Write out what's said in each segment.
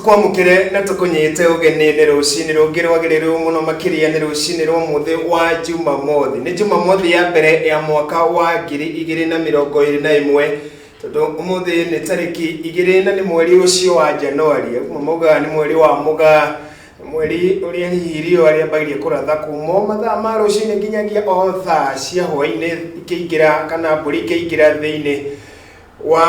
Tũkwamũkĩre na tũkũnyite ũgeni nĩ rũcinĩ rũngĩ rwagĩrĩru mũno makĩria nĩ rũcinĩ rwa mũthĩ wa Jumamothi. Nĩ Jumamothi ya mbere ya mwaka wa 2021 tondũ ũmũthĩ nĩ tarĩki 2 na nĩ mweri ũcio wa Januari. Amwe maugaga nĩ mweri wa Mũgaa, mweri ũrĩa hihi riũa rĩambagĩria kũratha kuma o mathaa ma rũcinĩ nginyagia o thaa cia hwaĩ-inĩ ikĩingĩra kana mbũri ikĩingĩra thĩinĩ wa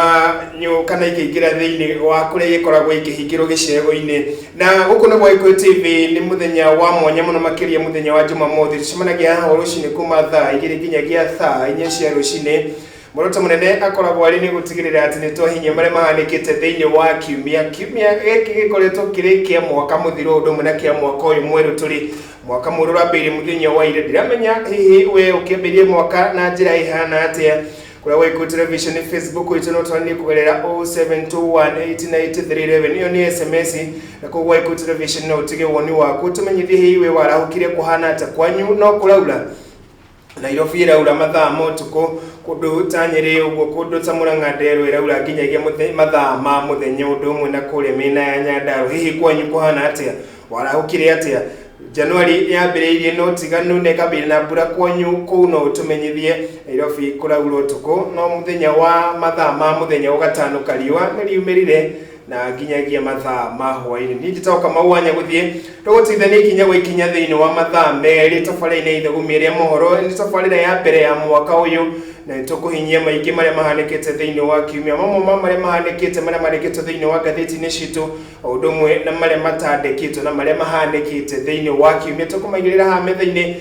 nyu kana ikĩingĩra thĩinĩ wa kũrĩa igĩkoragwo ikĩhingĩrwo gĩcego-inĩ. Na gũkũ nĩ gwa Gĩkũyũ TV, nĩ mũthenya wa mwanya mũno makĩria mũthenya wa Jumamothi. Tũcemanagia haha o rũcinĩ kuma thaa 2 nginyagia thaa 4 cia rũcinĩ. Muoroto mũnene akoragwo arĩ nĩ gũtigĩrĩra atĩ nĩ twahinyia marĩa mahanĩkĩte thĩinĩ wa kiumia. Kiumia gĩkĩ gĩkoretwo kĩrĩ kĩa mwaka mũthiru o ũndũ ũmwe na kĩa mwaka ũyũ mwerũ tũrĩ. Mwaka mwerũ ũrambĩrĩirie mũthenya wa ira. Ndiramenya hihi we ũkĩambĩrĩria mwaka na njĩra ĩhana atĩa. Kũrĩa gwa Gĩkũyũ Television Facebook itũ no twanĩrie kũgerera 0721898311, ĩyo nĩ SMS, na kũu gwa Gĩkũyũ Television no ũtige woni waku ũtũmenyithie hihi we warahũkire kũhana atĩa kwanyu, no kũraura Nairobi ĩraura mathaa ma ũtukũ, kũndũ ta Nyĩrĩ ũguo, kũndũ ta Mũrang'a Nderũ ĩraura nginyagia mathaa ma mũthenya, ũndũ ũmwe na kũrĩa mĩena ya Nyandarua. Hihi kwanyu kũhana atĩa? Warahũkire atĩa? Januari yambĩrĩirie na ũtiganu na ĩkambĩrĩria na mbura kwanyu kũu no ũtũmenyithie. Nairobi kũraura ũtukũ no mũthenya wa mathaa ma mũthenya ũgatanũka, riũa nĩ riumĩrire na nginyagia mathaa ma hwaĩ-inĩ. Niĩ njĩtagwo Kamau wa Nyagũthiĩ, tũgũteithania ikinya gwa ikinya thĩinĩ wa mathaa merĩ tabarĩra-inĩ ya Ithũgũmi rĩa Mohoro. Nĩ tabarĩra ya mbere ya mwaka ũyũ na nĩ tũkũhinyia maingĩ marĩa mahanĩkĩte thĩinĩ wa kiumia. Mamwe ma marĩa mahanĩkĩte marĩa mandĩkĩtwo thĩinĩ wa ngathĩti-inĩ citũ o ũndũ ũmwe na marĩa matandĩkĩtwo na marĩa mahanĩkĩte thĩinĩ wa kiumia tũkũmaigĩrĩra haha metha-inĩ.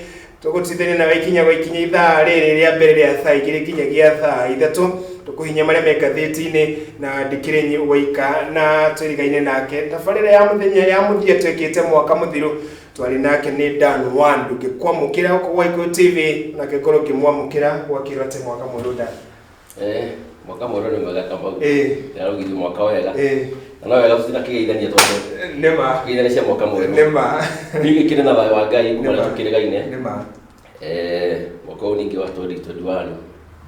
Tũgũtithania nawe ikinya gwa ikinya ithaa rĩrĩ rĩa mbere rĩa thaa 2 nginyagia thaa 3, tũkũhinya marĩa me ngathĩti-inĩ na ndikĩrĩ waika na twĩrigaine nake. Tabarĩra ya mũthenya ya mũthia twekĩte mwaka mũthiru twarĩ nake nĩ Dan One. Ndũngĩkwamũkĩra gũkũ gwa Gĩkũyũ TV nake ngorwo ngĩmwamũkĩra gwakĩrwo atĩ mwaka mwerũ Dan. Mwaka mwerũ nĩ mwega Kamau. Ndĩrarugithia mwaka wega. Na no wega tũtinakĩgeithania tondũ Nĩma. kĩgeithania cia mwaka mwerũ. Nĩma. Niĩ gĩkĩrĩ na thayũ wa Ngai kuma Nĩma. tũkĩrĩgaine. Nĩma. Mwaka ũyũ ningĩ wa 2021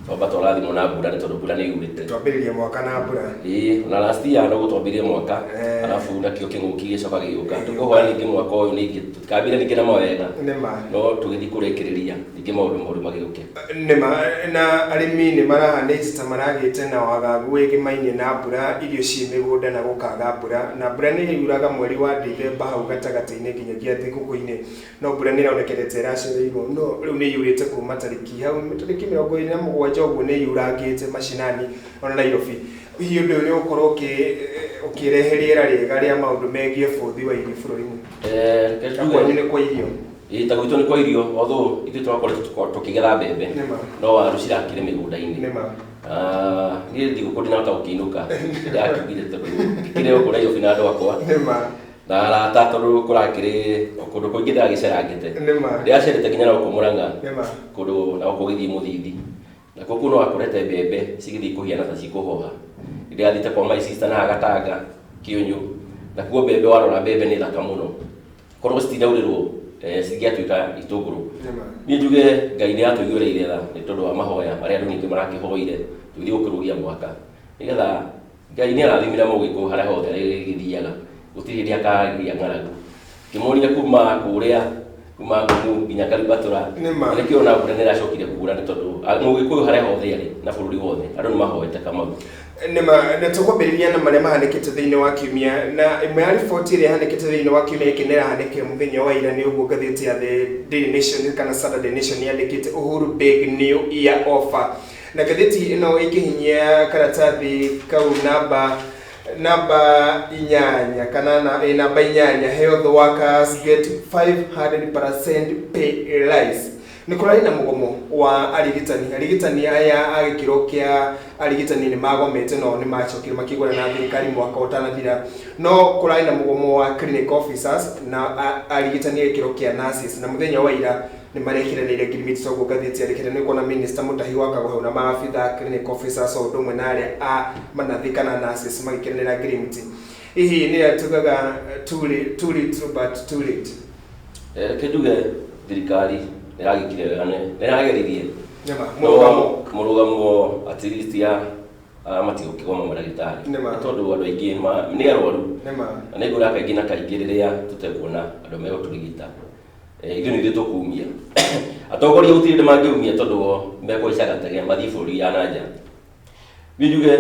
twamba twarathimwo na mbura nĩ tondũ mbura nĩ yurĩte. Twambĩrĩria mwaka na mbura. Ĩĩ, ona last year no gũtwambĩrĩrie mwaka arabu nakĩo kĩng'ũki gĩcoka gĩgĩũka. Tũkũhoya ningĩ mwaka ũyũ ningĩ tũtikambĩrĩrie ningĩ na mawega Nĩma. no tũgĩthiĩ kũrĩkĩrĩria ningĩ maũndũ moru magĩũke. Nĩma, na arĩmi nĩ marahanĩte ta maragĩte na wagagu wĩgĩmainie na mbura, irio ciĩ mĩgũnda na gũkaga mbura, na mbura nĩ yuraga mweri wa Dithemba hau gatagatĩ-inĩ nginyagia thigũkũ-inĩ, no mbura nĩ ĩronekanĩte ta ĩracereirwo, no rĩu nĩ yurĩte kuma tarĩki hau tarĩki 27 ũguo nĩ yurangĩte macinani ona Nairobi. Hihi ũndũ ũyũ nĩ ũgũkorwo ũkĩrehe rĩera rĩega rĩa maũndũ megiĩ bũthi wa irio bũrũri-inĩ? Reke Na tuge kwanyu nĩ kwa irio? Ĩĩ, ta gwitũ nĩ kwa irio, although ithuĩ tũrakoretwo tũkĩgetha mbembe, Nĩma. no waru cirakĩrĩ mĩgũnda-inĩ. Nĩma. Ah, niĩ thigũkũ ndinahota gũkĩinũka, ndĩrakiugire tondũ ngĩkĩrĩ gũkũ Nairobi na andũ akwa Nĩma. na arata tondũ kũrakĩrĩ kũndũ kũingĩ ndĩragĩcerangĩte. Nĩma. Ndĩracerete nginya na gũkũ Mũrang'a, Nĩma. kũndũ na gũkũ gĩthiĩ Mũthithi. Nakuo kũu no wakorete mbembe cigĩthiĩ kũhiana ta cikũhoha. Ndĩrathiĩte kwa my sister na haha Gatanga, Kĩũnyũ, nakuo mbembe warora mbembe nĩ thaka mũno. Korwo citinaurĩrwo cingĩatuĩka itũngũrũ. Niĩ njuge Ngai nĩ atũiguĩrĩire tha nĩ tondũ wa mahoya marĩa andũ ningĩ marakĩhoire tũgĩthiĩ gũkĩrũgia mwaka. Nĩgetha Ngai nĩ arathimire mũgĩkũyũ harĩa hothe arĩgĩthiaga, gũtirĩ hĩndĩ akagĩa ng'aragu. Ngĩmuonia kuma kũrĩa kuma Ngũng'ũ nginya Karibatũra, Nĩ ma. na nĩkĩo ona mbura nĩ ĩracokire kuura nĩ tondũ mũgĩkũyũ harĩa hothe arĩ na bũrũri wothe andũ nĩ mahoete Kamau. Nĩ ma, na tũkwambĩrĩria na marĩa mahanĩkĩte thĩinĩ wa kiumia, na ĩmwe ya riboti ĩrĩa ĩhanĩkĩte thĩinĩ wa kiumia gĩkĩ nĩ ĩrahanĩkire mũthenya wa ira, nĩ ũguo ngathĩti ya The Daily Nation kana Saturday Nation yandĩkĩte Uhuru big new year offer. Na ngathĩti ĩno ĩkĩhinyia karatathi kau namba 8 kana namba 8, health workers get 500% pay rise. Nĩ kũrarĩ na mũgomo wa arigitani. Arigitani aya a gĩkĩro kĩa arigitani nĩ magomete no nĩ macokire makĩiguana na thirikari mwaka ũtanathira. No kũrarĩ na mũgomo wa clinic officers na arigitani a gĩkĩro kĩa nurses, na mũthenya wa ira nĩ marekĩranĩire ngirimiti toguo ngathĩti yandĩkĩte. Nĩ ũkuona minister Mutahi wa Kagũhau na maabitha clinic officers o ũndũ ũmwe na arĩa a manathi kana nurses magĩkĩranĩra ngirimiti. Hihi nĩ tugaga too little but too late? Reke njuge thirikari nĩ ĩragĩkire wega, nĩ ĩrageririe. Nĩma, mũrũgamo. Mũrũgamo at least ya Matigũkĩgoma mandagĩtarĩ. Nĩ ma. Nĩ tondũ andũ aingĩ nĩ arwaru. Nĩ ma. Na nĩ ngwĩra kaingĩ na kaingĩ rĩrĩa tũtekuona andũ megũtũrigita, ithuĩ nĩ ithuĩ tũkumia. Atongoria gũtirĩ hĩndĩ mangĩumia tondũ o mekũhaica gatege mathiĩ bũrũri ya na nja. Niĩ njuge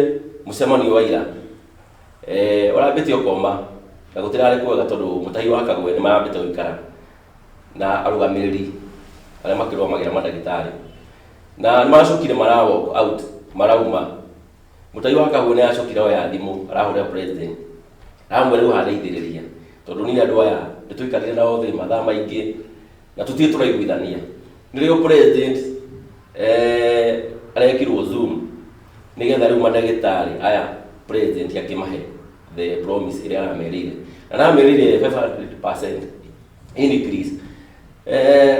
mũcemanio wa ira ũrambĩte ũkoma na gũtirarĩ kwega tondũ Mũtahi wa Kagwe nĩ marambĩte gũikara na arũgamĩrĩri arĩa makĩrũgamagĩra mandagĩtarĩ na nĩ maracokire mara walk out marauma. Mũtahi wa Kagwe nĩ aracokire oya thimũ arahũrĩra president aramwĩra rĩu handeithĩrĩria tondũ niĩ andũ aya nĩ tũikarire nao thĩ mathaa maingĩ na tũtirĩ tũraiguithania. Nĩrĩo president arekirwo Zoom nĩgetha rĩu mandagĩtarĩ aya president akĩmahe the promise ĩrĩa aramerĩire na aramerĩire 500% increase.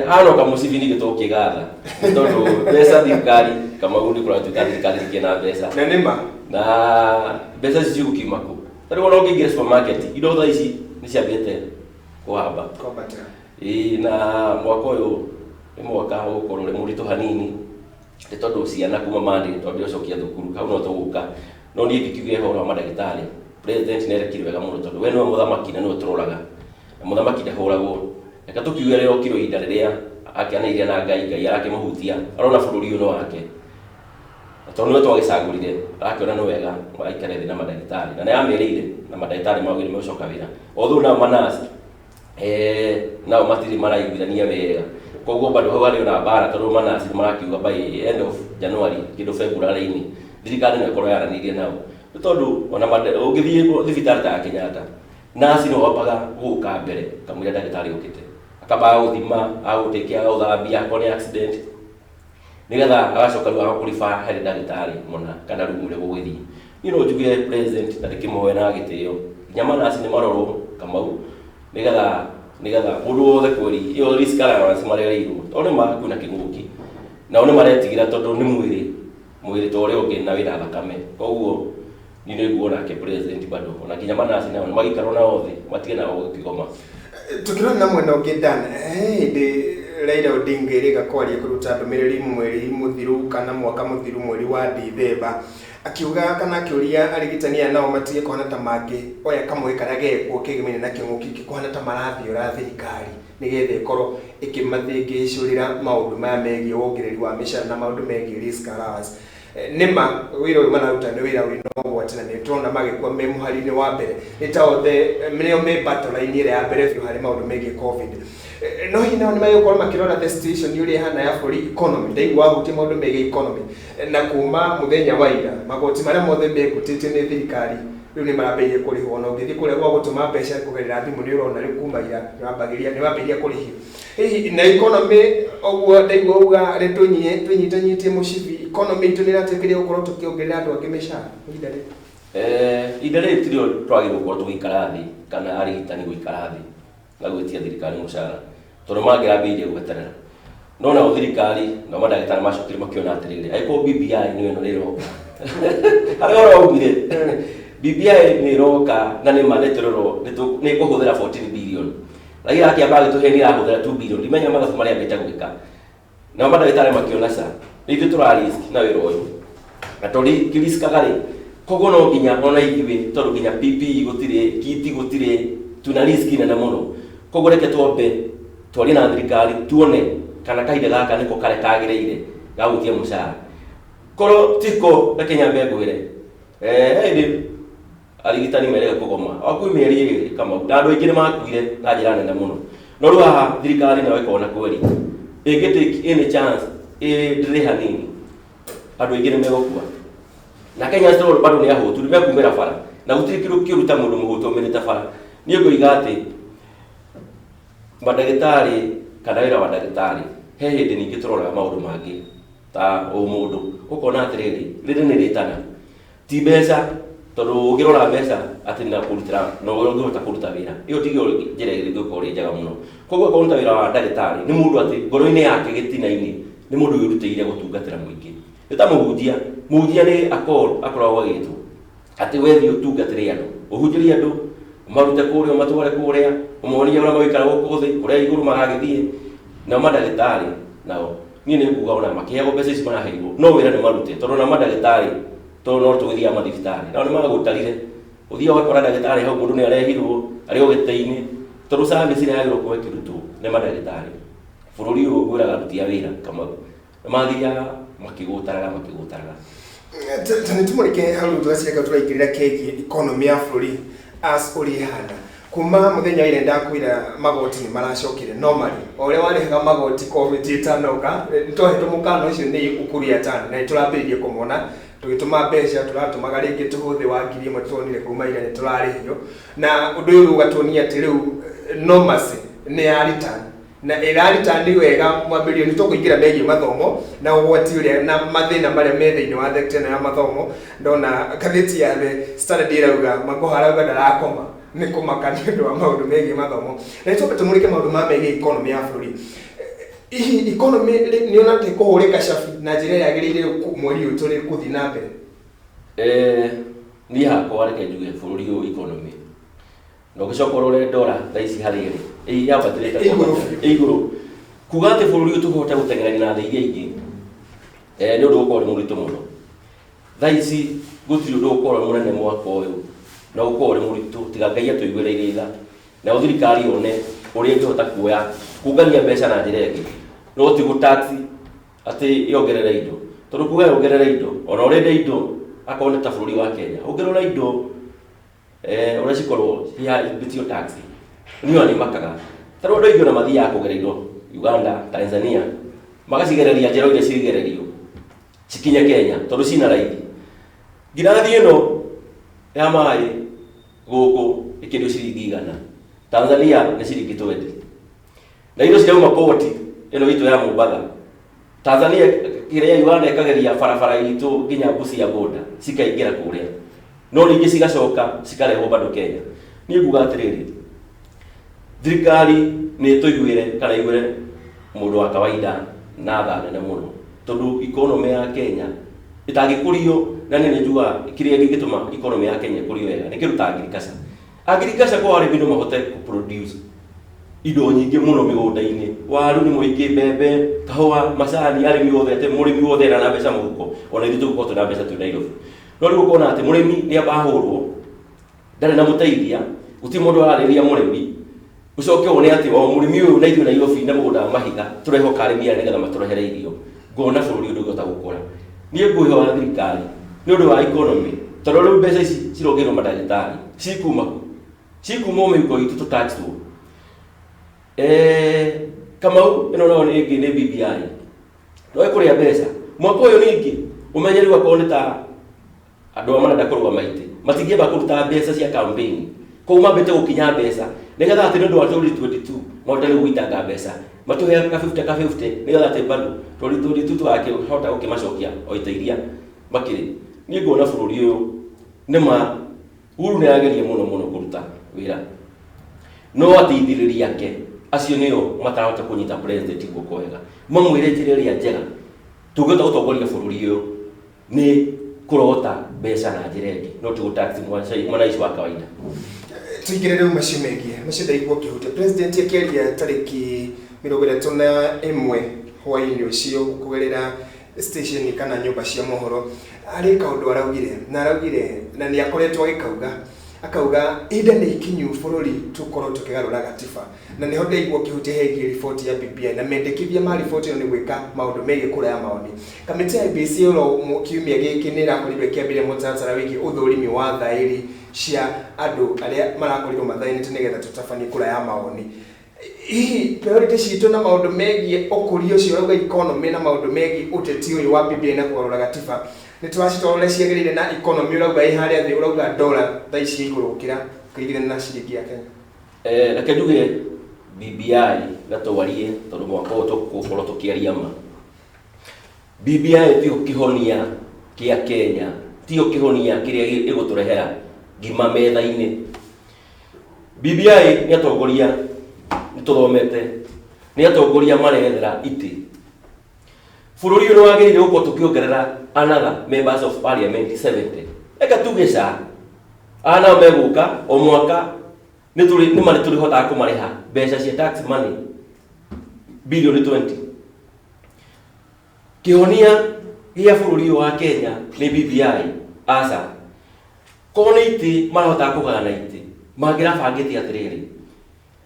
Hano kamũcibi ningĩ tũkĩgatha nĩ tondũ mbeca thirikari Kamau nĩ kũratuĩka thirikari ningĩ na mbeca. Na nĩ ma. Na mbeca ici cigũkiuma kũ? Ta rĩu ona ũngĩingĩra supermarket indo thaa ici nĩ ciambĩte kũhamba. Kwambatĩra. Ĩĩ, na mwaka ũyũ nĩ mwaka ũgũkorwo ũrĩ mũritũ hanini nĩ tondũ ciana kuma Monday twambire gũcokia thukuru hau no tũgũka. No niĩ ingĩkiuga ũhoro wa mandagĩtarĩ, president nĩ arekire wega mũno tondũ we nĩwe mũthamaki na nĩwe tũroraga na mũthamaki ndahũragwo. Reke tũkiuge rĩrĩa okire ihinda rĩrĩa akĩanĩrĩire na Ngai, Ngai arakĩmũhutia arona bũrũri ũyũ nĩ wake na tondũ nĩwe twagĩcagũrire arakĩona nĩ wega aikare thĩ na mandagĩtarĩ na nĩ amerĩire na mandagĩtarĩ maugire nĩ megũcoka wĩra, although nao manurse nao matirĩ maraiguithania wega, koguo bado hau harĩ ona mbara tondũ manurse nĩ marakiuga by end of January kĩndũ February-inĩ thirikari no ĩkorwo yaranĩirie nao nĩ tondũ ona ũngĩthiĩ thibitarĩ ta ya Kenyatta nurse no wambaga gũka mbere kamũira ndagĩtarĩ okĩte akamba gũthima agũtĩkia agũthambia akorwo nĩ accident nĩgetha agacoka rĩu agakũriba harĩ ndagĩtarĩ mũna kana rumu ĩrĩa ũgũgĩthiĩ. Niĩ no njuge president na ndĩkĩmũhe na gĩtĩo nginya manurse nĩ marorwo Kamau nĩgetha mũndũ wothe kweri ĩyo risk allowance marereirwo tondũ nĩ ma kwĩna kĩng'ũki nao nĩ maretigĩra tondũ nĩ mwĩrĩ ta ũrĩa ũngĩ na wĩna thakame, koguo niĩ nĩ nguona nake president bado ona nginya manurse nao nĩ magĩikarwo nao thĩ matige nao gũkĩgoma. Tukĩrora na mwena ũngĩ Dan, he hĩndĩ Raila Odinga ĩrĩga kwaria kũruta ndũmĩrĩri mweri mũthiru kana mwaka mũthiru mweri wa Dithemba akiuga kana akĩũria arigitani aya nao matige kũhana ta mangĩ oya kamweke karĩa gekuo kegemainie na kĩng'ũki gĩkĩ kũhana ta marathiũra thirikari nĩgetha ĩkorwo ĩkĩmathĩngĩcũrĩra maũndũ maya megiĩ wongereri wa mĩcara na maũndũ megiĩ risk allowance. Nĩma wĩra ũyũ mararuta nĩ wĩra wĩna ũgwati na nĩ tũrona magĩkua me mũhari-inĩ wa mbere nĩ ta othe nĩo me battle line ĩrĩa ya mbere biũ harĩ maũndũ megiĩ COVID. No hihi nao nĩ magĩkorwo makĩrora the situation ũrĩa ĩhana ya bũrũri economy, ndaigua wahutia maũndũ megiĩ economy na kuma mũthenya wa ira magoti marĩa mothe mekũtĩtio nĩ thirikari rĩu nĩ marambĩrĩria kũrĩhwo na ũngĩthiĩ kũrĩa gwa gũtũma mbeca kũgerera thimũ nĩ ũrona rĩu kuma ira nĩ wambĩrĩria kũrĩhio. Hihi na economy ũguo ndaigua uga rĩ twĩnyitanyitie mũcibi economy itũ nĩ ĩratwĩkĩria gũkorwo tũkĩongerera andũ angĩ mĩcara ihinda rĩrĩ? Ihinda rĩrĩ tirĩo twagĩrĩirwo gũkorwo tũgĩikara thĩ kana arigitani gũikara thĩ na gwĩtia thirikari mũcara tondũ mangĩrambĩrĩirie gweterera no nao thirikari nao mandagĩtarĩ macokire makĩona atĩrĩrĩ angĩkorwo BBI nĩyo ĩno nĩ ĩroka harĩa ũhoro waumire BBI nĩ ĩroka na nĩ ma nĩ nĩ ĩkũhũthĩra 14 billion. Raila akĩamba agĩtũhe nĩ ĩrahũthĩra 2 billion ndimenya mathabu marĩa ambĩte gwĩka nao mandagĩtarĩ makĩona ca nĩ ithuĩ tũra risk na wĩra ũyũ na tũrikiriskaga rĩ koguo no nginya ona ithuĩ tondũ nginya PPE gũtirĩ kiti gũtirĩ tuna risk nene mũno koguo reke twambe twarie na thirikari tuone kana kahinda gaka nĩko karĩa kagĩrĩire ga gwĩtia mũcara korwo tiko reke nyambe ngwĩre hĩndĩ arigitani merega kũgoma o kwĩ mĩeri ĩrĩ Kamau na andũ aingĩ nĩ makuire na njĩra nene mũno no rĩu haha thirikari nayo ĩkona kweri ĩngĩ take any chance ĩndĩrĩ hanini andũ aingĩ nĩ megũkua na Kenya still bado nĩ ahũtu nĩ mekumĩra bara na gũtirĩ kĩndũ kĩũru ta mũndũ mũhũtu aumĩrĩte bara. Niĩ ngũiga atĩ mandagĩtarĩ kana wĩra wa ndagĩtarĩ he hĩndĩ ningĩ tũroraga maũndũ mangĩ ta ũmũndũ ũkona atĩrĩrĩ rĩrĩ nĩ rĩtana ti mbeca tondũ ũngĩrora mbeca atĩ na kũrutĩra na ũrĩa ũngĩhota kũruta wĩra ĩyo tigio njĩra ĩrĩa ĩngĩkorwo ĩ njega mũno. Koguo kũruta wĩra wa ndagĩtarĩ nĩ mũndũ atĩ ngoro-inĩ yake gĩtina-inĩ nĩ mũndũ wĩrutĩire gũtungatĩra mũingĩ nĩ ta mũhunjia. Mũhunjia nĩ akoragwo agĩtwo atĩ we thiĩ ũtungatĩre andũ ũhunjĩrie andũ ũmarute kũrĩa ũmatware kũrĩa ũmonie ũrĩa magũikara gũkũ thĩ kũrĩa igũrũ magagĩthiĩ. Nao mandagĩtarĩ nao niĩ nĩ nguga ona makĩheagwo mbeca ici maraheirwo no wĩra nĩ marute tondũ ona mandagĩtarĩ Tondũ no tũgĩthiaga mathibitarĩ nao nĩ magũtarire, ũthiaga ũgakora ndagĩtarĩ hau, mũndũ nĩ arehirwo arĩ o gĩtĩ-inĩ, tondũ service ĩrĩa yagĩrĩirwo gũkorwo ĩkĩrutwo nĩ mandagĩtarĩ. Bũrũri ũyũ ngwĩraga aruti a wĩra, Kamau, nĩ mathiaga makĩgũtaraga makĩgũtaraga. Ta nĩ tũmũrĩke hau rĩu, tũgacireka tũraingĩrĩra kegiĩ economy ya bũrũri as ũrĩa ĩhana kuma mũthenya wa ira. Ndakwĩra magoti nĩ maracokire normally o ũrĩa warĩhaga magoti COVID ĩtanoka. Nĩ twahetwo mũkana ũcio nĩ Ukur Yatani na nĩ tũrambĩrĩirie kũmona tũgĩtũma mbeca, tũratũmaga rĩngĩ tũhũthĩ wa 1000 tuonire kuma ira nĩ tũrarĩhio, na ũndũ ũyũ rĩu ũgatuonia atĩ rĩu normalcy nĩ ya return na ĩra return wega. Mwambĩrĩrio nĩ tũkũingĩra megiĩ mathomo na ũgwati ũrĩa na mathĩna marĩa me thĩinĩ wa sector ĩno ya mathomo. Ndona ngathĩti ya The Standard ĩrauga Magoha arauga ndarakoma nĩ kũmaka nĩ ũndũ wa maũndũ megiĩ mathomo, na nĩ twambe tũmũrĩke maũndũ ma megiĩ economy ya bũrũri. Hihi economy nĩ ona atĩ kũhũrĩka cabi na njĩra ĩrĩa yagĩrĩire rĩu mweri ũyũ tũrĩ gũthiĩ na mbere? Niĩ hakwa reke njuge bũrũri ũyũ economy na ũgĩcoka ũrore ndora thaa ici harĩa ĩrĩ yambatĩrĩte. Ĩ igũrũ biũ. Ĩ igũrũ, kuga atĩ bũrũri ũyũ tũkũhota gũteng'erania na thĩ iria ingĩ, nĩ ũndũ ũgũkorwo ũrĩ mũritũ mũno. Thaa ici gũtirĩ ũndũ ũgũkorwo ũrĩ mũnene mwaka ũyũ na ũgũkorwo ũrĩ mũritũ tiga Ngai atũiguĩrĩire tha, nayo thirikari yone ũrĩa ĩngĩhota kuoya kũngania mbeca na njĩra ĩngĩ, no ti gũtax atĩ yongerere indo, tondũ kuga yongerere indo, ona ũrenda indo akorwo nĩ ta bũrũri wa Kenya, ũngĩrora indo ũrĩa cikorwo cihambĩtio tax, niĩ ona nĩmakaga, tondũ andũ aingĩ ona mathiaga kũgĩra indo Uganda, Tanzania, magacigereria njĩra iria cigererio cikinye Kenya tondũ cina raithi. Ngirathi ĩno ya maĩ gũkũ ĩkĩendio ciringi 100, Tanzania nĩ ciringi 20, na indo cirauma port ĩno itũ ya Mombatha Tanzania, kĩrĩa Uganda ĩkageria barabara itũ nginya Busia border, cikaingĩra kũrĩa, no ningĩ cigacoka cikarehwo bado Kenya. Niĩ nguga atĩrĩrĩ, thirikari nĩ ĩtũiguĩre kana iguĩre mũndũ wa kawaida na tha nene mũno, tondũ economy ya Kenya ĩtangĩkũrio, na niĩ nĩ njugaga kĩrĩa kĩngĩtũma economy ya Kenya ĩkũrio wega nĩ kĩndũ ta agriculture. Agriculture, kwa arĩmi no mahote kũ-produce indo nyingĩ mũno mĩgũnda-inĩ, waru nĩ mũingĩ, mbembe, kahũa, macani, arĩmi othe, atĩ mũrĩmi wothe ena na mbeca mũhuko, ona ithuĩ tũgũkorwo twĩna mbeca twĩ Nairobi. No rĩu ũkona atĩ mũrĩmi nĩ amba ahũrwo, ndarĩ na mũteithia, gũtirĩ mũndũ ararĩria mũrĩmi. Ũcoke wone atĩ o mũrĩmi ũyũ na ithuĩ Nairobi na mũgũnda wa mahiga tũrehoka arĩmi aya nĩgetha matũrehere irio. Ngona bũrũri ũyũ ndũngĩhota gũkũra. Niĩ ngwĩhoya thirikari nĩ ũndũ wa economy, tondũ rĩu mbeca ici cirongererwo mandagĩtarĩ cikuma kũ? Cikuma o mĩhuko itũ tũtaxwo. Kamau, ĩno nayo nĩ ĩngĩ, nĩ BBI no ĩkũrĩa mbeca mwaka ũyũ. Ningĩ ũmenye rĩu akorwo nĩ ta andũ arĩa marenda kũrũgama itĩ matingĩamba kũruta mbeca cia campaign, koguo mambĩte gũkinya mbeca nĩgetha atĩ nĩ ũndũ wa 2022 mahote rĩu gũitanga mbeca, matũhe ka 50 ka 50, nĩgetha atĩ bado 2022 tũgakĩhota gũkĩmacokia o itĩ iria makĩrĩ. Niĩ nguona bũrũri ũyũ nĩ ma Uhuru nĩ arageria mũno mũno kũruta wĩra, no ateithĩrĩria ake acio nĩo matarahota kũnyita president guoko wega, mamwĩre njĩra ĩrĩa njega tũngĩhota gũtongoria bũrũri ũyũ nĩ kũrogota mbeca na njĩra ĩngĩ, no ti gũtax mwananchi wa kawaida. Tũingĩre rĩu macio megiĩ macio. Ndaigua ũkĩhutia president akĩaria tarĩki 31 hwaĩ-inĩ ũcio kũgerera station kana nyũmba cia mohoro, harĩ kaũndũ araugire, na araugire na nĩ akoretwo agĩkauga, akauga ihinda nĩ ikinyu bũrũri tũkorwo tũkĩgarũra gatiba, na nĩho ndaigua ũkĩhutia hegiĩ riboti ya BBI na mendekithia ma riboti ĩyo nĩ gwĩka maũndũ megiĩ kura ya maoni. Kamĩtĩ ya IEBC oro kiumia gĩkĩ nĩ ĩrakorirwo ĩkĩambĩrĩria mũtaratara wĩgiĩ ũthũrimi wa thaĩri cia andũ arĩa marakorirwo mathainĩte nĩgetha tũtabanie kura ya maoni. Hihi priority citũ na maũndũ megiĩ ũkũria ũcio ũrauga economy na maũndũ megiĩ ũteti ũyũ wa BBI na kũgarũra gatiba nĩ tũracitwara ũrĩa ciagĩrĩire? Na economy ũrauga ĩ harĩa thĩ, ũrauga dola thaa ici ĩ igũrũ gũkĩra ũkĩringithania na ciringi ya Kenya. Reke njuge BBI na twarie, tondũ mwaka ũyũ tũgũkorwo tũkĩaria ma. BBI tiyo kĩhonia kĩa Kenya, tiyo kĩhonia kĩrĩa ĩgũtũrehera ngima metha-inĩ. BBI nĩ atongoria nĩ tũthomete, nĩ atongoria marethera itĩ. Bũrũri ũyũ nĩ wagĩrĩire gũkorwo tũkĩongerera another members of parliament 70. Reke tuge ca aya nao megũka o mwaka nĩ tũrĩ nĩ marĩ tũrĩhotaga kũmarĩha mbeca cia tax money bilioni 20. Kĩhonia gĩa bũrũri ũyũ wa Kenya nĩ BBI? Aca, korwo nĩ itĩ marahotaga kũgayana itĩ, mangĩrabangĩte atĩrĩrĩ,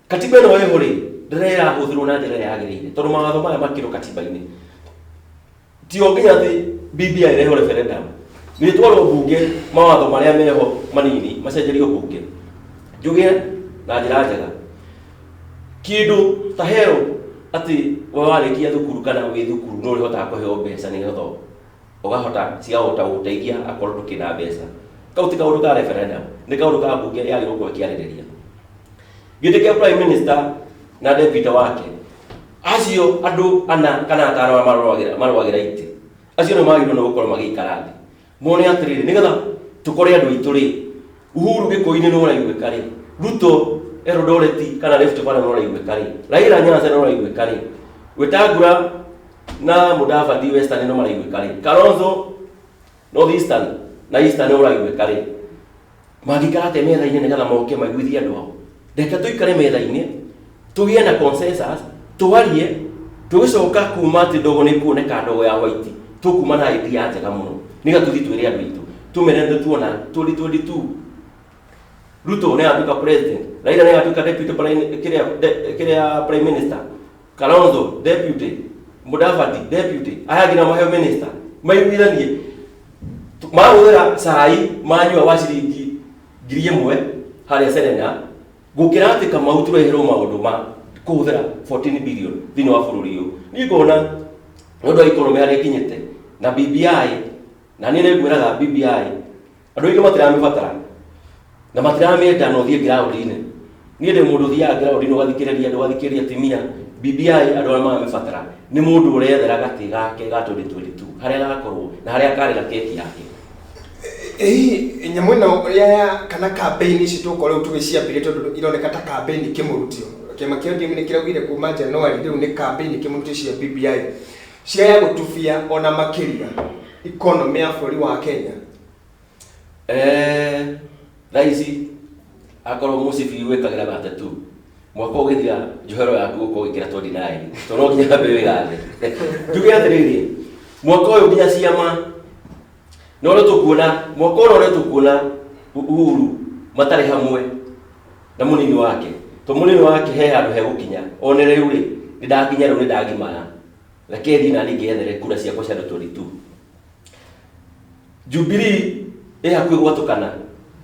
katiba ĩno ĩho rĩ, ndĩrĩa ĩrahũthĩrwo na njĩra ĩrĩa yagĩrĩire, tondũ mawatho maya makĩrwo katiba-inĩ ti o nginya atĩ BBI ĩrehwo referendum, nĩ twarwo bunge, mawatho marĩa meho manini macenjerio bunge. Njuge na njĩra njega, kĩndũ ta hero atĩ we warĩkia thukuru kana wĩ thukuru no ũrĩhotaga kũheo mbeca nĩgetha ũgahota ciahota gũgũteithia akorwo ndũkĩ na mbeca, kau ti kaũndũ ka referendum, nĩ kaũndũ ka bunge yagĩrĩirwo gũkorwo ĩkĩarĩrĩria. Gĩtĩ kĩa prime minister na deputy wake, acio andũ ana kana atano arĩa marũagĩra itĩ, acio nĩo magĩrĩirwo nĩ gũkorwo magĩikara thĩ mone atĩrĩrĩ, nĩgetha tũkore andũ aitũ rĩ, Uhuru Gĩkũyũ-inĩ nĩ ũraiguĩka rĩ, Ruto Eldoret kana Rift Valley nĩ ũraiguĩka rĩ, Raila Nyanza nĩ ũraiguĩka rĩ, Wetangula na Mudavadi Western nĩ maraiguĩka rĩ, Kalonzo North Eastern na Eastern nĩ ũraiguĩka rĩ, mangĩikara atĩa metha-inĩ nĩgetha moke maiguithie andũ ao? Reke tũikare metha-inĩ tũgĩe na consensus, twarie, tũgĩcoka kuma atĩ ndogo nĩ kuoneka, ndogo ya white, tũkuma na idea njega mũno nĩgetha tũthiĩ twĩre andũ aitũ, tũmere nĩ tuona 2022 Ruto nĩ agatuĩka president, Raila nĩ agatuĩka deputy prime, kĩrĩa prime minister, Kalonzo deputy, Mudavadi deputy, aya angĩ nao maheo minister, maiguithanie mahũthĩra cai manyua wa ciringi 1000 harĩa Serena, gũkĩra atĩ Kamau tũreherwo maũndũ ma kũhũthĩra 14 billion thĩinĩ wa bũrũri ũyũ. Niĩ ngona nĩ ũndũ wa economy harĩa ĩkinyĩte na BBI, na niĩ nĩ ngwĩraga BBI andũ aingĩ matiramĩbatara na matiramĩenda, na ũthiĩ ground-inĩ. Niĩ ndĩ mũndũ ũthiaga ground-inĩ, ũgathikĩrĩria andũ, ũgathikĩrĩria atumia. BBI andũ arĩa maramĩbatara nĩ mũndũ ũrethera gatĩ gake ga 2022 harĩa agakorwo na harĩa akarĩra keki yake. Ĩĩ, nyamũ ĩno ya kana campaign ici tũkorwo rĩu tũgĩciambĩrĩria, tondũ ironeka ta campaign kĩmũrutio. Kĩama kĩa ODM nĩ kĩraugire kuma January rĩu nĩ campaign kĩmũrutio cia BBI ciaya gũtubia ona makĩria economy ya bũrũri wa Kenya. Thaa ici akorwo mũcibi wĩkagĩra 32, mwaka ũgĩthira njohero yaku ũkorwo ũgĩkĩra 29, tondũ no nginya wambe wĩgathe. Njuge atĩrĩrĩ, mwaka ũyũ nginya ciama na ũrĩa tũkuona mwaka ũrĩa, ũrĩa tũkuona Uhuru matarĩ hamwe na mũnini wake, to mũnini wake he handũ hegũkinya one rĩu rĩ, nĩ ndakinya rĩu, nĩ ndagimara, reke thiĩ na niĩ ngĩethere kura ciakwa cia 22. Jubilee ĩ hakuhĩ gwatũkana,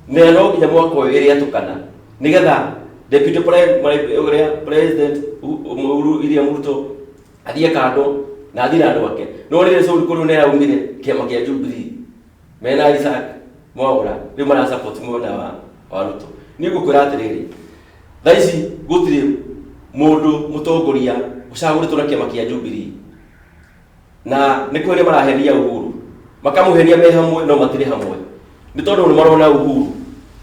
na no nginya mwaka ũyũ ĩrĩatũkana nĩgetha deputy prime ũrĩa president Uhuru William Ruto athiĩ kando na athiĩ na andũ ake. No rĩrĩ Saul kũrĩ nĩ araumire kĩama kĩa Jubilee mena Isaac Mwaura, rĩu mara support mwena wa Ruto. Niĩ ngũkwĩra atĩrĩrĩ, thaa ici gũtirĩ mũndũ mũtongoria ũcagũrĩtwo na kĩama kĩa Jubilee, na nĩ kũheria maraheria Uhuru, makamũheria me hamwe, no matirĩ hamwe, nĩ tondũ nĩ marona Uhuru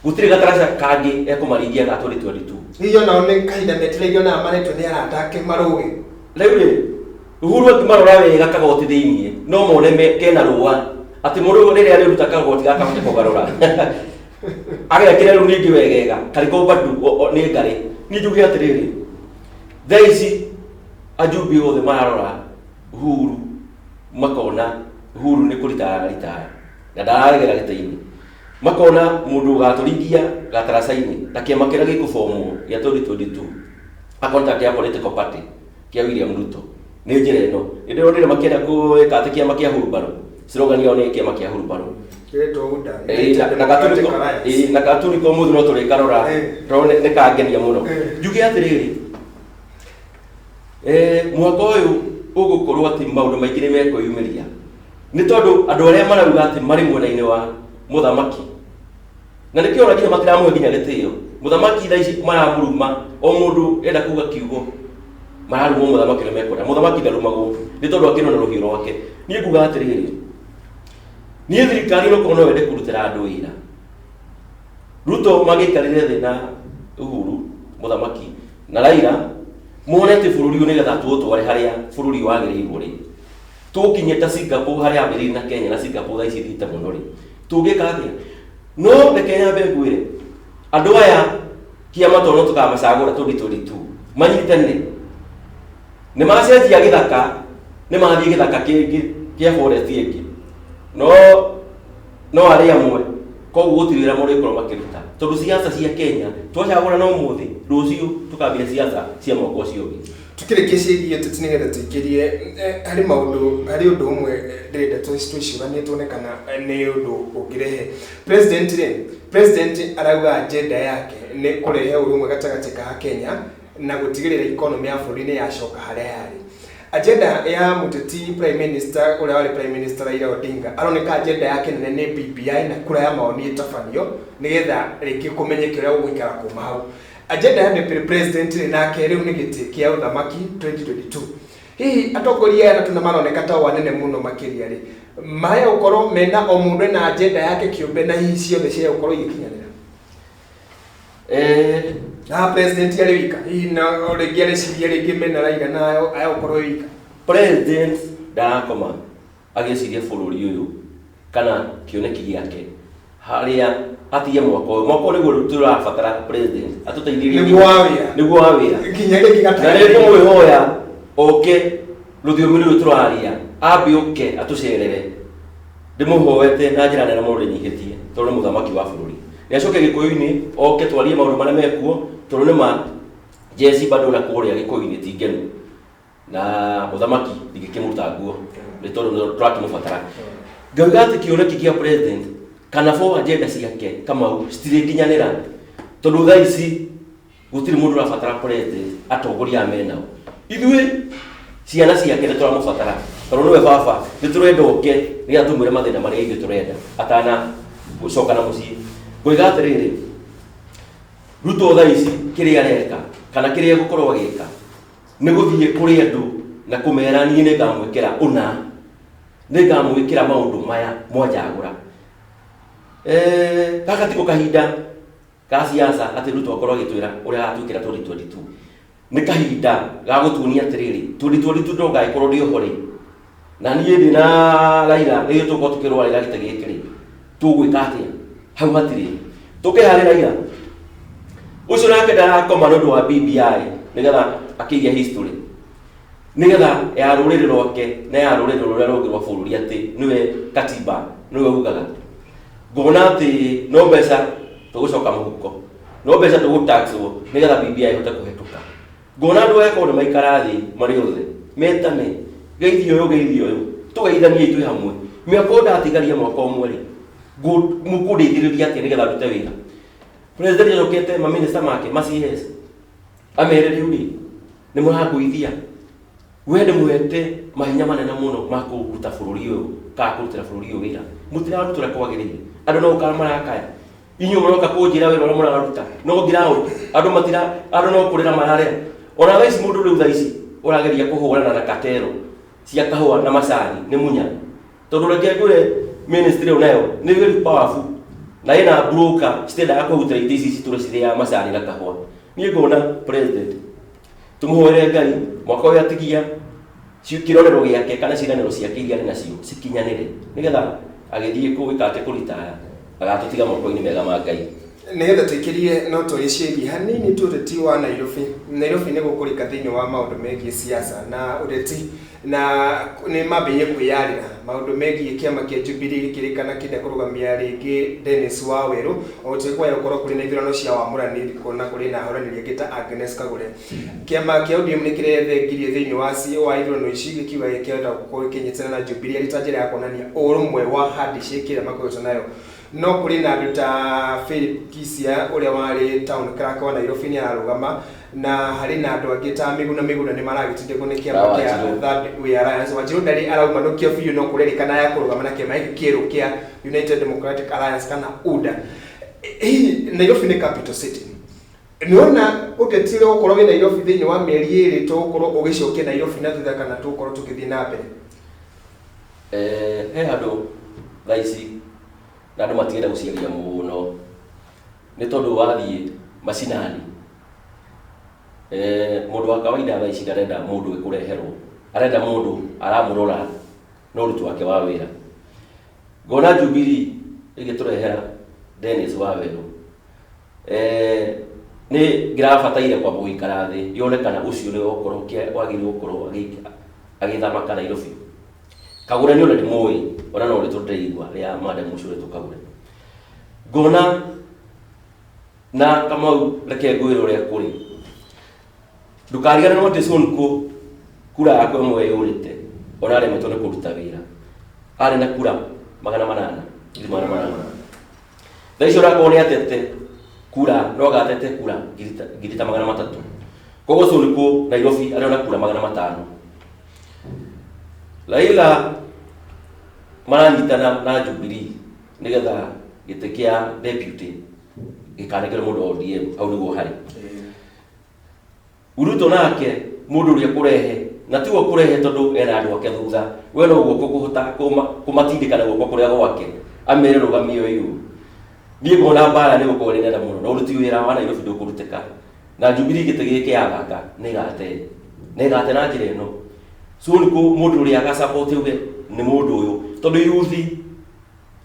gũtirĩ gataraca kangĩ ekũmaringia ga 2022. Hihi onao nĩ kahinda metereirio na maretwo nĩ arata ake marũge? Rĩu rĩ, Uhuru angĩmarora wega kagoti thĩiniĩ no mone kena rũa, atĩ mũndũ rĩrĩa arĩruta kagoti gaka ahote kũgarũra agekĩra rĩu ningĩ wegega karĩko bado nĩ ngarĩ. Niĩ njuge atĩrĩrĩ, thaa ici ajumbe othe mararora Uhuru makona Uhuru nĩ kũritaya ritaya na ndararegera gĩtĩ-inĩ, makona mũndũ ũgatũringia gataraca-inĩ na kĩama kĩrĩa gĩkũbomwo gĩa 2022 akona ta kĩa political party kĩa William Ruto nĩ njĩra ĩno. Nĩ ndĩronire makĩenda gwĩka atĩ kĩama kĩa hurubaro, slogan yao nĩ kĩama kĩa hurubaro. Kĩretwo UDA. Ĩĩ, na gaturiko, ĩĩ, na gaturiko mũthĩ no tũrĩkarora tondũ nĩ kangenia mũno. Njuge atĩrĩrĩ, mwaka ũyũ ũgũkorwo atĩ maũndũ maingĩ nĩ mekwĩyumĩria, nĩ tondũ andũ arĩa marauga atĩ marĩ mwena-inĩ wa mũthamaki, na nĩkĩo ona nginya matiramũhe nginya gĩtĩo mũthamaki, thaa ici maramũruma. O mũndũ enda kuga kiugo mararuma mũthamaki ũrĩa mekwenda. Mũthamaki ndarumagwo, nĩ tondũ akĩrĩ na rũhiũ rwake. Niĩ nguga atĩrĩrĩ, niĩ thirikari ĩno korwo no wende kũrutĩra andũ wĩra, Ruto magĩikarĩre thĩ na Uhuru mũthamaki na Raila, mone atĩ bũrũri ũyũ nĩgetha tũũtware harĩa bũrũri wagĩrĩirwo rĩ, tũkinye ta Singapore harĩa ambĩrĩirie na Kenya, na Singapore thaa ici ithiĩte mũno rĩ, tũngĩka atĩa? No reke nyambe ngwĩre, andũ aya kĩama tondũ no tũkamacagũra 2022 manyitane, nĩ macenjia gĩthaka, nĩ mathiĩ gĩthaka kĩngĩ kĩa forest ĩngĩ, no No arĩ amwe, koguo gũtirĩ wĩra marĩkorwo makĩruta, tondũ siasa cia Kenya twacagũrana ũmũthĩ, rũciũ tũkambia siasa cia mwaka ũcio ũngĩ. Tukĩrĩkia ciĩgiĩ ũteti nĩgetha tũikĩrie harĩ maũndũ, harĩ ũndũ ũmwe ndĩrenda twĩcũranie tuone kana nĩ ũndũ ũngĩrehe. President rĩ, president arauga agenda yake nĩ kũrehe ũrũmwe gatagatĩ ka Kenya na gũtigĩrĩra economy ya bũrũri nĩ yacoka harĩa yarĩ. Agenda ya mũteti prime minister ũrĩa warĩ prime minister Raila Odinga, aroneka agenda yake nene nĩ BBI na kura ya maoni ĩtabanio nĩgetha rĩngĩ kũmenyeke ũrĩa gũgũikara kuma hau. Agenda ya deputy president rĩ, nake rĩu nĩ gĩtĩ kĩa ũthamaki 2022. Hihi atongoria aya atatũ na maroneka ta o anene mũno makĩria rĩ, maya gũkorwo mena o mũndũ ena agenda yake kĩũmbe, na hihi ciothe cia gũkorwo igĩkinyanĩra? Na president arĩ wika, hihi na rĩngĩ areciria rĩngĩ mena Raila na aya gũkorwo wika. President ndarakoma agĩciria bũrũri ũyũ kana kĩoneki gĩake harĩa atige mwaka ũyũ. Mwaka ũyũ nĩguo tũrabatara president atũteithĩrĩrie. Nĩguo wa wĩra. Nĩguo wa wĩra. Nginya rĩngĩ na gatagatĩ. Nĩ ngũmwĩhoya oke rũthiomi rũrũ tũraria, ambe oke atũcerere. Ndĩmũhoete na njĩra nene mũno ndĩnyihĩtie, tondũ nĩ mũthamaki wa bũrũri. Nĩ acoke gĩkũyũ-inĩ, oke twarie maũndũ marĩa mekuo, tondũ nĩ ma jeci bado na kũrĩa gĩkũyũ-inĩ ti ngenu na mũthamaki ndingĩkĩmũruta nguo, nĩ tondũ nĩ tũrakĩmũbatara. Ngauga atĩ kĩoneki kĩa president kana fo agenda ciake, Kamau, citirĩkinyanĩra, tondũ thaa ici gũtirĩ mũndũ ũrabatara president. Atongoria aya menao, ithuĩ ciana ciake nĩ tũramũbatara, tondũ nĩwe baba. Nĩ tũrenda oke nĩgetha tũmwĩre mathĩna marĩa ithuĩ tũrenda atana gũcoka na mũciĩ. Ngoiga atĩrĩrĩ, Ruto thaa ici kĩrĩa areka kana kĩrĩa egũkorwo agĩka nĩ gũthiĩ kũrĩ andũ na kũmera, niĩ nĩ ngamwĩkĩra ũna, nĩ ngamwĩkĩra maũndũ maya mwanjagũra. Gaka tiko kahinda ka siasa atĩ Ruto akorwo agĩtwĩra ũrĩa agatwĩkĩra 2022. Nĩ kahinda ga gũtuonia atĩrĩrĩ, 2022 ndongagĩkorwo ndĩ oho rĩ, na niĩ ndĩ na Raila nĩ tũkorwo tũkĩrwarĩra gĩtĩ gĩkĩ rĩ, tũgwĩka atĩa? Hau hatirĩ tũke harĩ Raila ũcio, nake ndarakoma nĩ ũndũ wa BBI, nĩgetha akĩige history, nĩgetha ya rũrĩrĩ rwake na ya rũrĩrĩ rũrĩa rũngĩ rwa bũrũri, atĩ nĩwe katiba nĩwe ugaga. Ngona atĩ no mbeca tũgũcoka mũhuko, no mbeca tũgũtaxwo nĩgetha BBI ĩhote kũhetũka. Ngona andũ aya korwo nĩ maikara thĩ marĩ othe, metane, geithio ũyũ, geithio ũyũ, tũgeithaniei twĩ hamwe. Mĩaka ũyũ ndatigaria mwaka ũmwe rĩ, mũkũndeithĩrĩria atĩa nĩgetha ndute wĩra? President acokete maminista make, ma CS, amere, rĩu rĩ nĩ mũrangũithia, we ndĩmũhete mahinya manene mũno ma kũruta bũrũri ũyũ kana kũrutĩra bũrũri ũyũ wĩra, mũtiraruta ũrĩa kwagĩrĩire. Andũ no gũkaya marakaya, inyuĩ mũroka kũnjĩra wĩra ũrĩa mũraruta no ground andũ matira, andũ no kũrĩra mararĩra. Ona thaa ici mũndũ rĩu thaa ici ũrageria kũhũrana na katero cia kahũa na macani nĩ Munya, tondũ reke ngwĩre, ministry ĩyo nayo nĩ very powerful na ĩna broker citendaga kũhutĩra itĩ ici citũre cirĩaga macani na kahũa. Niĩ ngona president tũmũhoere Ngai mwaka ũyũ atigia kĩrorero gĩake kana ciĩranĩro ciake iria arĩ nacio cikinyanĩre, nĩgetha agĩthiĩ gwĩka atĩ kũritaya agatũtiga moko-inĩ mega ma Ngai. Nĩgetha tũikĩrie, no tũrĩciĩrie hanini tu ũteti wa Nairobi. Nairobi nĩ gũkũrika thĩinĩ wa maũndũ megiĩ siasa na ũteti, na nĩ mambĩrĩirie kwĩyarĩra maũndũ megiĩ kĩama kĩa Jubilee gĩkĩrĩkana kĩenda kũrũgamia rĩngĩ Dennis Wawerũ, o gũtuĩka kwaya gũkorwo kũrĩ na ithurano cia wamũrani, kuona kũrĩ na ahũranĩri angĩ ta Agnes Kagure. Kĩama kĩa ODM nĩ kĩrethengirie thĩinĩ wa ithurano ici, gĩkiuga gĩkĩenda gũkorwo gĩkĩnyitana na Jubilee arĩ ta njĩra ya kuonania ũrũmwe wa handshake ĩrĩa makoretwo nayo. No kũrĩ na andũ ta Philip Kisia ũrĩa warĩ town clerk wa Nairobi nĩ ararũgama, na harĩ na andũ angĩ ta Miguna Miguna nĩ maragĩtindĩkwo nĩ kĩama Na kĩa Wanjiru. Third Way Alliance. Wanjiru ndarĩ araumanũkio biũ, no kũrerĩkana ya kũrũgama na kĩama gĩkĩ kĩerũ kĩa United Democratic Alliance kana UDA. Hihi Nairobi nĩ capital city, nĩwona ũteti ũrĩa ũgũkorwo wĩ Nairobi thĩinĩ wa mĩeri 2 tũgũkorwo ũgĩcokia Nairobi na thutha kana tũgũkorwo tũgĩthiĩ na mbere? He handũ thaa ici na andũ matigenda gũciaria mũno, nĩ tondũ wathiĩ macinani, mũndũ wa kawaida thaa ici ndarenda mũndũ ĩkũreherwo, arenda mũndũ aramũrora na ũruti wake wa wĩra. Ngona Jubilee ĩgĩtũrehera Dennis Wawerũ, nĩ ngĩrabataire kwamba gũikara thĩ yone kana ũcio nĩwe ũkorwo wagĩrĩirwo gũkorwo agĩthamaka Nairobi. Kagũre nĩ ona ndimũĩ, ona no rĩtwa ndĩraigua rĩa madam ũcio ũretwo Kagũre. Ngona na Kamau, reke ngwĩre ũrĩa kũrĩ. Ndũkariganĩrwo atĩ Sonko kura yakwa ĩmwe yũrĩte, ona aremetwo nĩ kũruta wĩra. Arĩ na kura 800, 800,000. Thaa icio onakorwo nĩ atete kura, no agatete kura ngiri ta 300. Koguo Sonko Nairobi arĩ ona kura 500. Raila maranyitana na Jubilee nĩgetha gĩtĩ kĩa deputy gĩkanengerwo mũndũ wa ODM, hau nĩguo harĩ. Ruto nake mũndũ ũrĩa kũrehe na tiwe kũrehe tondũ ena andũ ake thutha, we no guoko kũhota kũmatindĩka na guoko kũrĩa gwake amere rũgamio ũyũ. Niĩ ngona mbara nĩ gũkorwo ĩrĩ nene mũno na ũruti wĩra wa Nairobi ndũkũrutĩka, na Jubilee gĩtĩ gĩkĩ yathaka nĩ ĩgate, na ĩgate na njĩra ĩno. Sonko mũndũ ũrĩa aga support auge nĩ mũndũ ũyũ, tondũ yuthi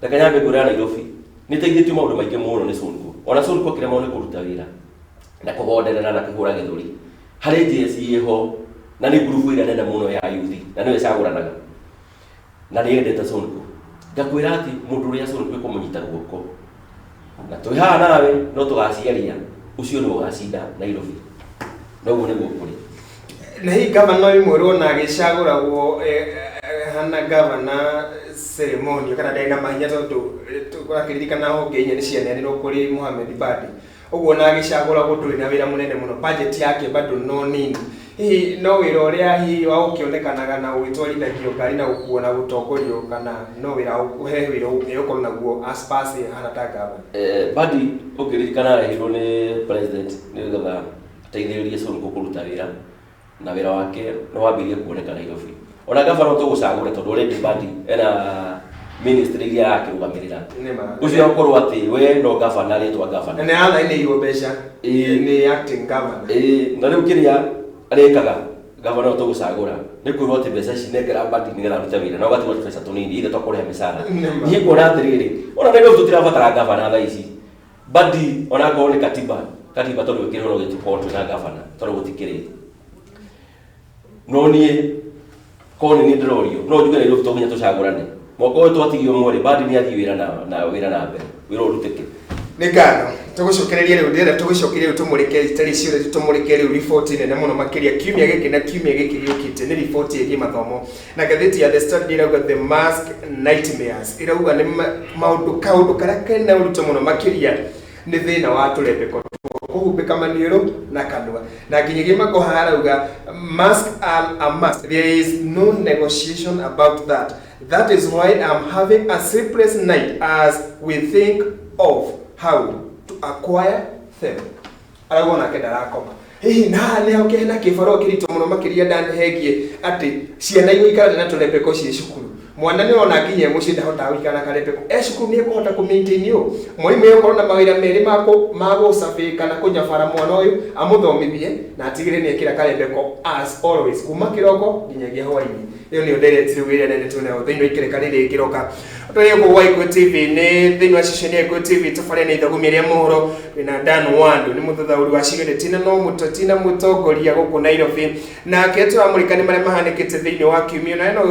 reke nyambe ngwĩre Nairobi nĩ ĩteithĩtio maũndũ maingĩ mũno nĩ Sonko. Ona Sonko akĩremwo nĩ kũruta wĩra na kũgonderera na kũhũra gĩthũri, harĩ JSC ĩho na nĩ ngurubu ĩrĩa nene mũno ya yuthi na nĩyo ĩcagũranaga na nĩ yendete Sonko. Ngakwĩra atĩ mũndũ ũrĩa Sonko ĩkũmũnyita guoko na twĩ haha nawe no tũgaciaria, ũcio nĩwe ũgacinda Nairobi. Na ũguo nĩguo kũrĩ. Na hihi gavana ũyũ mwerũ ona agĩcagũragwo hana gavana ceremony kana ndarĩ na mahinya, tondũ tũrakĩririkana honge inya nĩ cianeanirwo kũrĩ Mohamed Badi, ũguo ona agĩcagũragwo ndũrĩ na wĩra mũnene mũno, budget yake bado no nini, hihi no wĩra ũrĩa hihi wa gũkĩonekanaga na gũgĩtwarithagio ngari na gũkuo na gũtongorio, kana no wĩra he wĩra egũkorwo naguo as per se hana ta gavana? Badi ũngĩririkana arehirwo nĩ president nĩgetha ateithĩrĩrie Sonko kũruta wĩra, na wĩra wake nĩ wambĩrĩirie kuoneka Nairobi. Ona gavana tũgũcagũra tondũ already Badi ena ministry iria arakĩrũgamĩrĩra. Nĩma. Ũcio akorwo atĩ we no gavana, rĩtwa gavana. Na nĩ athainĩirwo mbeca. Ĩĩ. Nĩ acting governor. Ĩĩ, na rĩu kĩrĩa arĩkaga gavana ũyũ tũgũcagũra nĩ kwĩrwo atĩ mbeca ici nengera Badi nĩgetha arute wĩra, na ũgatigwo tũbeca tũnini ithe twakũrĩha mĩcara. Nĩma. Niĩ nguona atĩrĩrĩ, ona Nairobi tũtirabatara gavana thaa ici. Badi onakorwo nĩ katiba, katiba tondũ ĩkĩrĩ ho no gĩtũkorwo twĩna gavana tondũ gũtikĩrĩ. No niĩ korwo nĩ niĩ ndĩrorio no njuge Nairobi to nginya tũcagũrane. Mwaka ũyũ twatigio ũmwe rĩ, Badi nĩ athiĩ wĩra na wĩra na mbere, wĩra ũrutĩke. Nĩ ngatho. Tũgũcokererie rĩu, ndĩrenda tũgũcokerie rĩu tũmũrĩke itarĩ ciothe, tũmũrĩke rĩu riboti nene mũno makĩria kiumia gĩkĩ na kiumia gĩkĩ gĩũkĩte, nĩ riboti ĩgiĩ mathomo. Na ngathĩti ya The Standard ĩrauga The Mask Nightmares, ĩrauga nĩ maũndũ kaũndũ karĩa kena ũritũ mũno makĩria nĩ thĩna wa tũrembeko kũhumbĩka maniũrũ na kanua. Na nginyagia Magoha arauga mask are a must, there is no negotiation about that, that is why I'm having a sleepless night as we think of how to acquire them. Arauga onake ndarakoma. Hihi na nĩ ho kĩhena kĩbarũa kĩritũ mũno makĩria ndanhegie atĩ ciana igũikara na tũrembeko ciĩ cukuru. Mwana nĩ ona nginya mũciĩ ndahotaga gũikara na karembeko, e cukuru nĩ ekũhota kũ maintain ũũ? Mwarimũ egũkorwo na mawĩra merĩ ma gũcabĩ kana kũnyabara mwana ũyũ amũthomithie na atigĩrĩre nĩ ekĩra karembeko as always kuma kĩroko nginyagia hwaĩ-inĩ. Ĩyo nĩyo ndereti rĩu ĩrĩa nene twĩnayo thĩinĩ wa ikereka rĩrĩ ĩkĩroka. Tũrĩ gũkũ gwa Gĩkũyũ TV, nĩ thĩinĩ wa ceceni ya Gĩkũyũ TV tabarĩra nĩ ithagumia rĩa mohoro. Twĩna Dan Wandu, nĩ mũthathaũri wa cigĩrĩti na no mũteti na mũtongoria gũkũ Nairobi, nake tũramũrĩka nĩ marĩa mahanĩkĩte thĩinĩ wa kiumia. Nawe no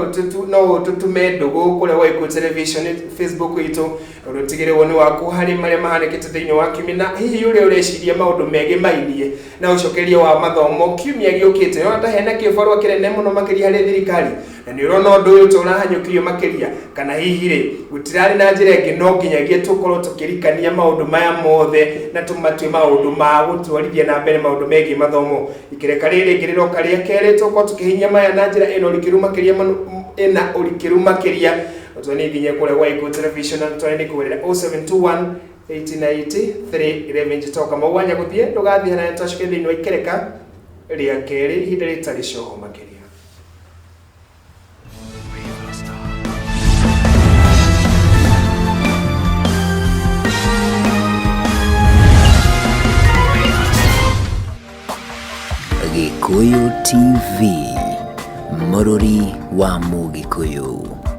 ũtũtũme ndũgũ kũrĩa gwa Gĩkũyũ Television Facebook itũ, ũtigĩrĩre woni waku harĩ marĩa mahanĩkĩte thĩinĩ wa kiumia, na hihi ũrĩa ũreciria maũndũ megĩmainie na ũcokeria wa mathomo kiumia gĩũkĩte. Ũrona ta hena kĩbarũa kĩnene mũno makĩria harĩ thirikari, na nĩ ũrona ũndũ ũyũ ta ũrahanyũkirio makĩria, kana hihi rĩ gũtirarĩ na njĩra ĩngĩ no nginyagia tũkorwo tũkĩrikania maũndũ maya mothe na tũmatue maũndũ ma gũtwarithia na mbere maũndũ megiĩ mathomo. Ikereka rĩrĩ rĩngĩ rĩroka rĩa kerĩ, tũkorwo tũkĩhinyia maya na njĩra ĩna ũrikĩru makĩria, ĩna ũrikĩru makĩria. Tũtwani nginya kũrĩa gwa Gĩkũyũ Television na tũtwani nĩ kũgerera 0721 890 311. Njitoka mauanya gũthiĩ ndũgathiĩ haraya, twacoke thĩinĩ wa ikereka rĩa kerĩ ihinda rĩtarĩ coho makĩria. Gĩkũyũ TV, mũrũri wa Mũgĩkũyũ.